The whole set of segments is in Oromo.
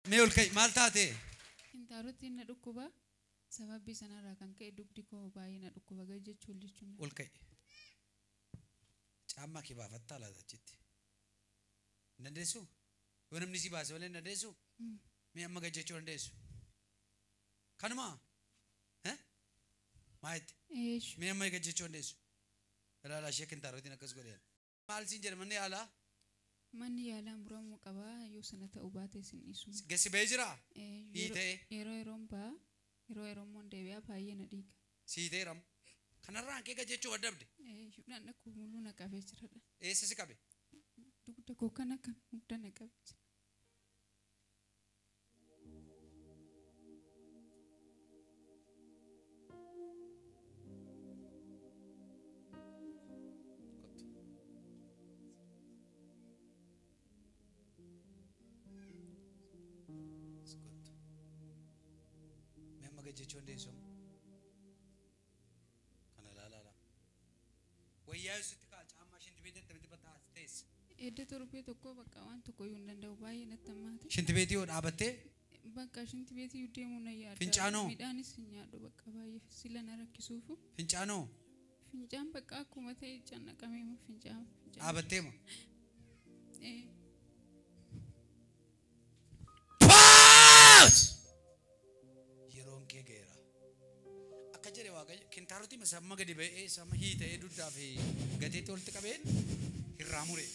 Mee ol ka'i maal taate? Kintaarotiin na dhukkuba. Sababii sanarraa kan ka'e dugdi koo baay'ee na dhukkuba gad jechuun jechuun. Ol ka'i. Caammaa kee baafattaa laata achitti? Hin dandeessuu? Yoo namni si baase malee hin dandeessuu? Mee amma gad jechuu dandeessu? Kanumaa? Maa jette? Eeshu. Mee amma gad jechuu dandeessu? Ilaalaa ishee kintaarotiin akkas godheera. Maal siin jedhe manni yaalaa? Manni yaalaa muramuu qaba yoo sana ta'uu baate sin dhiisu. Gessi ba'ee jiraa? Hiitee? Yeroo yeroon ba'a yeroo yeroon immoo deebi'a baay'ee na dhiiga. Siiteeram. Kanarraan kee gad jechuu dadhabde? Eeshu dhaan dhukkuba muluu na qabee jiradha. Eessa si qabe? Dugda koo kana kan hunda na qabee jira. Kottu. Mee amma gad jechuu dandeessu? Kana ilaalaa. Wayyaa sitti ka'a caammaa shinti beetii attamitti bataa teesse? Edda torbee tokko bakka waan tokko iyyuu hin danda'u baay'ee natti hammaate. Shinti beetii yoo dhaabattee Bakka shinti beetii iyyuu deemuu na yaada. Fincaanoo? Midhaanis hin nyaadhu bakka baay'ee sila na rakkisuufu. Fincaanoo? Fincaan bakka akkuma ta'e cannaqamee fincaan. Dhaabattee ma? Ee. Paas! Yeroon kee ga'eera. Akka jedhe Waaqayyo kintaarotii sama gadi ba'ee sama hiita'ee dugdaa fi gateetti walitti qabeen irraa mure.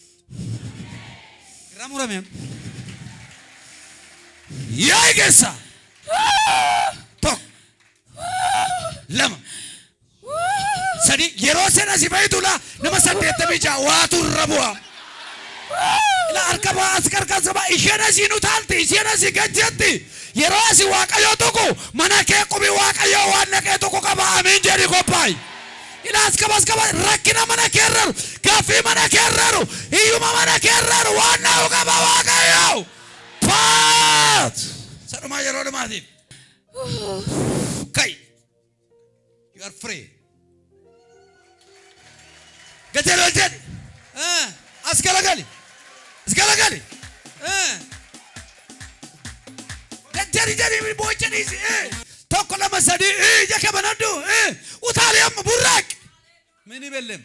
Irraa murame. Yaa'i keessa! Tokko. Lama. Sadi yeroo sana si fayitu laa nama 86 waatu irra bu'a. La harka ba'a as qarqarsa ba'a isheen asii nu taalti isheen asii gad jetti. Yeroo asii Waaqayyo tuqu mana kee qubi Waaqayyo waan naqee tuqu qaba amiin jedhi qophaa'i. Ila as qaba as qaba rakkina mana kee irra jiru gaaffii mana kee irra jiru hiyyuma mana kee irra jiru waan na'u qaba Waaqayyo. Paat! Sadhumaa yeroo dhumaatiif. Ka'i. You are free. Gatee ol jedhi. As galagali. As galagali. Jedhi jedhi boo'icha dhiisi. Tokko lama sadii ija kee banadhu. Utaalee amma burraaq. Mini bellem.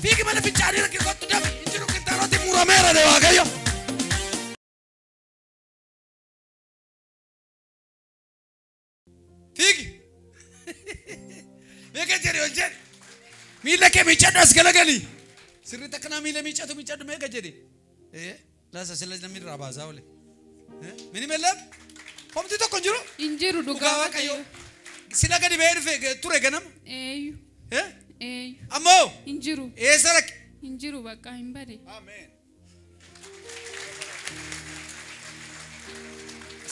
Fiigi mana fincaanii rakki kottu dafi. Injiru kintaarooti murameera de Waaqayyo. Fiigi. Meeqa jedhi ol jedhi. Miila kee miicadhu as galagali. Sirriitti akkanaa miila miicatu miicadhu meeqa jedhi. Laasa sila namni irraa baasaa oole. Mini bellem. Homti tokko hin jiru? Hin jiru Dhugaa dhugaa Waaqayyo. Sila gadi ba'ee dhufe ture ganama. Eeyyu. Eeyyu. Ammoo Hin jiru. eessa dhaqe? Hin jiru bakka hin bade. Ameen.